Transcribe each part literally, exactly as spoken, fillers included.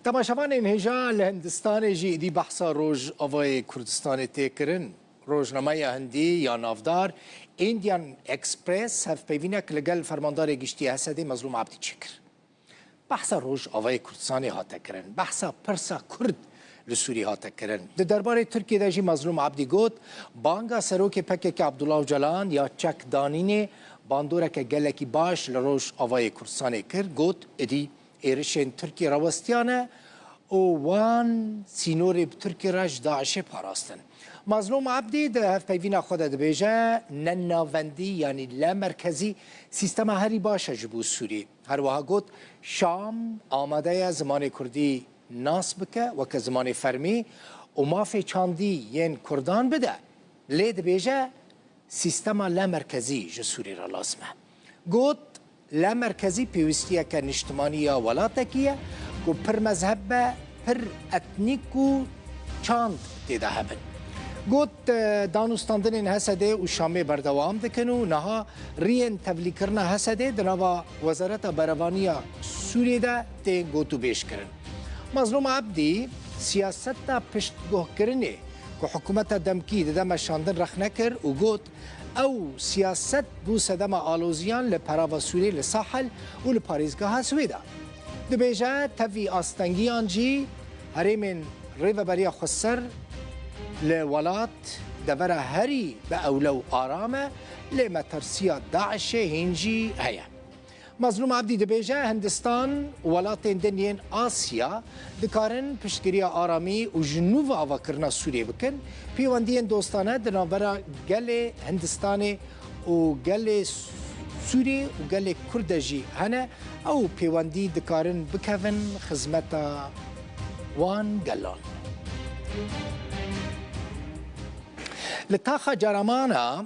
Temaşevanên hêja, li Hindistanê jî êdî behsa Rojavayê Kurdistanê tê kirin. Rojnameya Hindî ya navdar Indian Express hevpeyvînek li gel Fermandarê Giştî H S D'ê Mezlûm Abdî çêkir. Behsa Rojavayê Kurdistanê hate kirin, behsa pirsa Kurd li Sûrî hate kirin. Di derbarê Tirkiyê de jî Mezlûm Abdî got, banga serokê P K K Abdullah Ocalan ya çekdanînê bandoreke gelekî baş li Rojavayê Kurdistanê kir, got, êdî êrişên Tirkiyê rawestiyane û wan sînorê bi Tirkiyê re ji DAIŞê parastin. Mazlûm Abdî di hevpeyvîna xwe de dibêje, ne navendî, yanî le merkezî sîstema herî baş e ji bo Sûrî. Her wiha got, Şam amade ye zimanê Kurdî nas bike weke zimanê fermî û mafê çandî yên Kurdan bide. Lê dibêje, sîstema lemerkezî ji Sûrî re lazim e. Got, lemerkezî pêwîstiyeke niştimanî ya welatekî ye ku pir mezheb be, pir etnîk û çand tê de hebin. Got, e, danûstandinên H S D û Şamê berdewam dikin û niha riyên tevlîkirina H S D di nava Wezareta Berevaniya Sûriyê de tên gotûbêjkirin. Mazlûm Abdî siyaseta piştguhkirinê ku hikûmeta demkî dide meşandin rexne kir û got, ew siyaset bû sedema aloziyan li perava Sûriyê li Sahel û li parêzgeha Swêda. Dibêje, tevî astengiyan jî herêmên Rêveberiya Xweser li welat devera herî bi ewle û aram e, lê metirsiya DAIŞê hîn jî heye. Mazlûm Abdî dibêje, Hindistan û welatên din yên Asya dikarin piştgiriya aramî û ji nû ve avakirina Sûriyê bikin. Pêwendiyên dostane di navbera gelê Hindistanê û gelê Sûriyê û gelê Kurd de jî hene. Ew pêwendî dikarin bikevin xizmeta wan gelan. Li taxa Caramana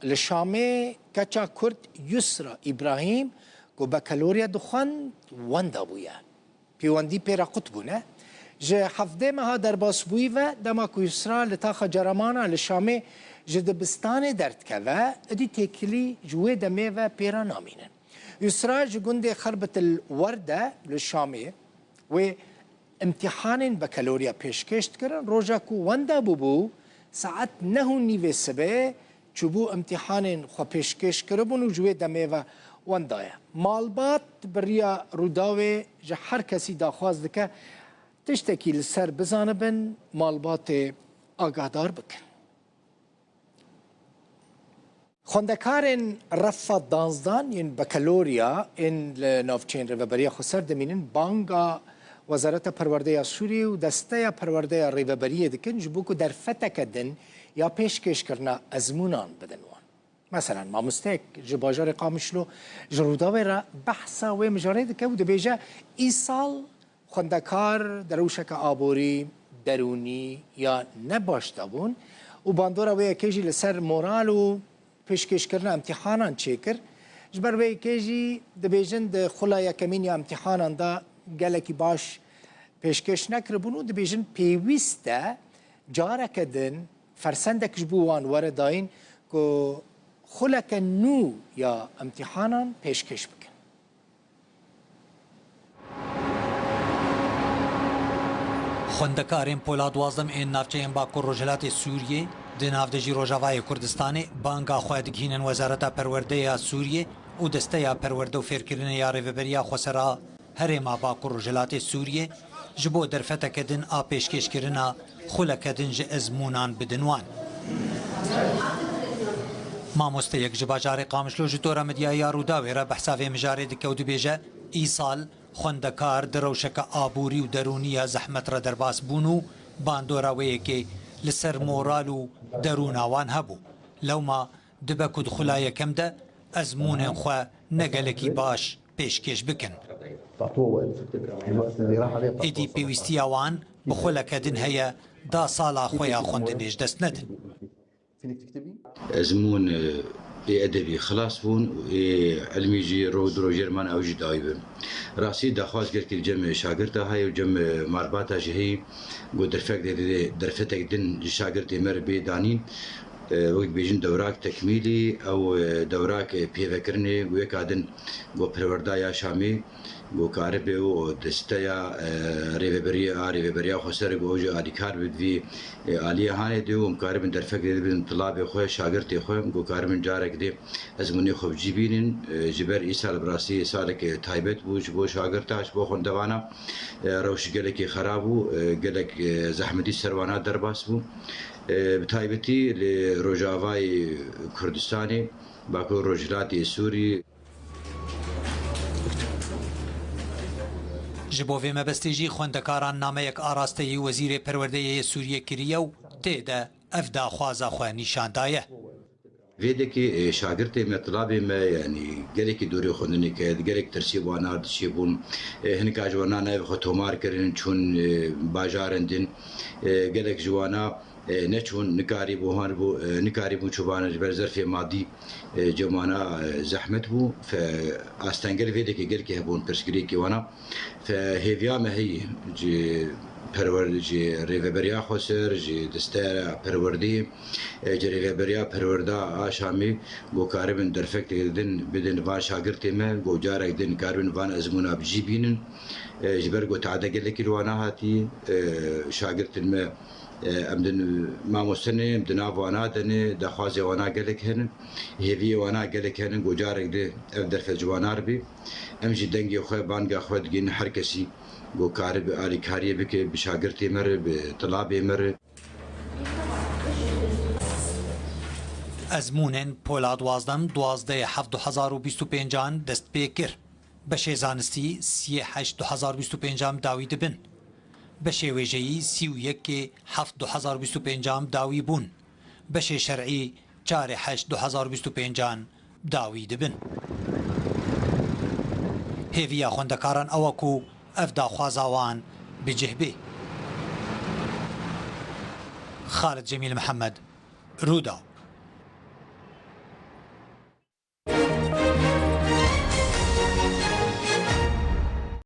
li Şamê keça Kurd Yusra Îbrahîm ku bekalorya dixwend wenda bûye. Pêwendî pê re qut bûne. Ji hevdê meha derbasbûyî ve dema ku Yusra li taxa Caramana li Şamê ji dibistanê derdikeve, êdî têkilî ji wê demê ve pê re namînin. Yusra ji gundê Xerbitil Werde li Şamê wê îmtîhanên bekalorya pêşkêş dikirin. Roja ku wenda bûbû, saet neh û nîvê sibê çûbû îmtîhanên xwe pêşkêş kiribûn û ji wê demê ve wenda ye. Malbat bi riya Rûdawê ji her kesî daxwaz dike tiştekî li ser bizanibin, malbatê agahdar bikin. Xwendekarên refa danzdan yên bekalorya ên li navçeyên Rêveberiya Xweser dimînin banga Wezareta Perwerdeya Sûriyê û Desteya Perwerdeya Rêveberiyê dikin ji bo ku derfeteke din ya pêşkêşkirina ezmûnan bidin wan. Meselan, mamosteyek ji bajarê Qamişlo ji Rûdawê re behsa wê mijarê dike û dibêje, îsal xwendekar di rewşeke aborî, derûnî ya ne baş de bûn û bandora wê yekê jî li ser moral û pêşkêşkirina îmtîhanan çêkir. Ji ber vê yekê jî dibêjin di xula yekemîn ya îmtîhanan de gelekî baş pêşkêş nekiribûn û dibêjin pêwîst e careke din fersendek ji bo wan were dayîn ku xuleke nû ya îmtîhanan pêşkêş bikin. Xwendekarên Pola duwazdem ên navçeyên Bakur Rojhilatê Sûriyê di navdejî Rojavayê Kurdistanê banga xwe digihînin Wezareta Perwerdeya Sûriyê û Desteya Perwerde û Fêrkirinê ya Rêveberiya Xweser a Herêma Bakur Rojhilatê Sûriyê ji bo derfeteke din a pêşkêşkirina xuleke din ji ezmûnan bidin wan. Mamosteyek ji bajarê Qamişlo ji tora medyaya Rûdawê re behsa vê mijarê dike û dibêje, îsal xwendekar di rewşeke aborî û derûnî ya zehmet re derbas bûn û bandora wê yekê li ser moral û derûna wan hebû. Lewma dibe ku di xula yekem de ezmûnên xwe ne gelekî baş pêşkêş bikin. Êdî pêwîstiya wan bi xuleke din heye da sala xwe ya xwendinê ji dest nedin. Ezmûn, e, ê edebî xilas bûn û ê ilmî jî roj bi rojê re man ew jî dawî bin. Rastî daxwaz gelkî li cem şagirta heye û cem malbata jî heye ku derfek de, de, derfetek din ji şagirtê me re bê danîn. E, wek bêjin dewrak tekmîlî, ew, e, dewrak, e, pêvekirinê û yeka din ku perwerda ya Şamê, Ku karibe û desteya, e, rêveberiya, a rêveberiya xweser ku ew jî alîkar bi vî, e, aliyê hanê de û em karibin derfek de bidin tilabê xwe, şagirtê xwe, ku karibin carek de ezmûnê xwe bi cî bînin. E, ji ber îsal bi rastî salek, e, taybet bû ji bo şagirta, ji bo xwendevana. E, rewş gelekî xera bû, e, gelek, e, zehmetî ser wana derbas bû. E, bi taybetî li Rojavayê Kurdistanê, Bakur Rojhilatê Sûrî. Ji bo vê mebestê jî xwendekaran nameyek arasteyî Wezîrê Perwerdeyê yê Sûriyê kiriye û tê de ev daxwaza xwe nîşan daye. Vê dekê, e, şagirtê me, tilabê me, yanî gelekî dorê xwendinê ket, gelek tirsê wana diçêbûn. E, hinek ji wana navê xwe tomar kirin, çûn, e, bajarin din. E, gelek ji wana, e, neçûn, nikarîbû, han bû, e, nikarîbûn çûbane ji ber zerfê madî, e, cem wana, e, zehmet bû. Fe-, astengel vê dekê gelkî hebûn, pirsgirêkî wana. Fe-, hêviya me heye ji perwer-, ji rêveberiya xweser, ji desteya perwerdê, e, ji rêveberiya perwerda a Şamê, ku karibin derfek din bidin van şagirtê me, ku carek din karibin van ezmûna bi cî bînin. E, ji ber ku tade gelekî li wana hatî, e, şagirtên me, e, em din mamoste ne, em di nav wana de ne, daxwazê wana gelek hene, hêviyê wana gelek hene, ku carek di ev derfet ji wana re bê. Em jî dengê xwe, banga xwe digihînin her kesî ku karibe alîkariyê bike bi şagirtê me re, bi tilabê me re. Ezmûnên Pola duwazdem duwazdehê heft du hezar û bîst û pêncan dest pê kir. Beşê zanistî siyê heşt du hezar bîst û pêncan dawî dibin. Beşê wêjeyî sî û yekê heft du hezar bîst û pêncan dawî bûn. Beşê şer'î çarê heşt du hezar bîst û pêncan dawî dibin. Hêviya xwendekaran ew e ku ev daxwaza wan bi cih bê. Xalid Cemîl Mihemed, Rûdaw.